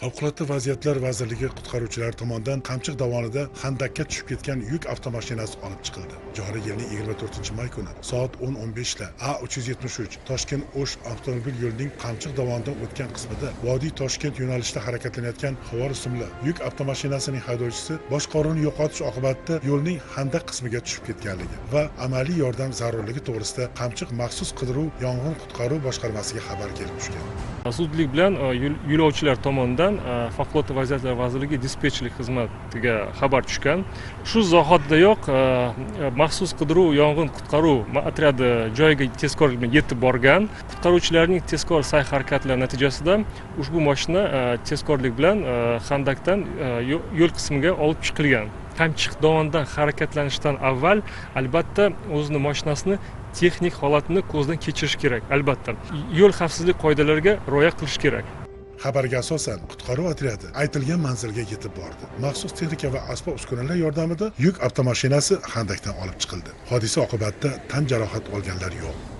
Favqulodda vaziyatlar vazirligi qutqaruvchilari tomonidan Qamchiq dovonida xandaqqa tushib ketgan yuk avtomashinasi olib chiqildi. Joriy yilning 24 may kuni soat 10:15 da A373 Toshkent O'sh avtomobil yo'lining Qamchiq dovonidan o'tgan qismida Vodiy Toshkent yo'nalishida harakatlanayotgan Havola ismli yuk avtomashinasining haydovchisi boshqaruvni yo'qotish oqibatida yo'lning xandaq qismiga tushib ketganligi va amaliy yordam zarurligi to'g'risida Qamchiq maxsus qidiruv yong'in qutqaruv boshqarmasiga xabar kelib tushgan. Zudlik bilan yo'lovchilar tomonidan Favqulodda vaziyatlar vazirligi dispetcherlik xizmatiga xabar tushgan. Shu zahotidayoq maxsus qidiruv yong'in qutqaruv otryadi joyiga tezkorlik bilan yetib borgan. Qutqaruvchilarning tezkor sa'y harakatlari natijasida ushbu mashina tezkorlik bilan xandaqdan yo'l qismiga olib chiqilgan. Qamchiq dovonidan harakatlanishdan avval, albatta, o'zini mashinasini texnik holatini ko'zdan kechirish kerak. Albatta, yo'l xavfsizlik qoidalariga rioya qilish kerak. Xabarga asosan qutqaruv otryadi aytilgan manzilga yetib bordi. Maxsus texnika va asbob uskunalar yordamida yuk avtomashinasi xandaqdan olib chiqildi. Hodisa oqibatida tan jarohat olganlar yo'q.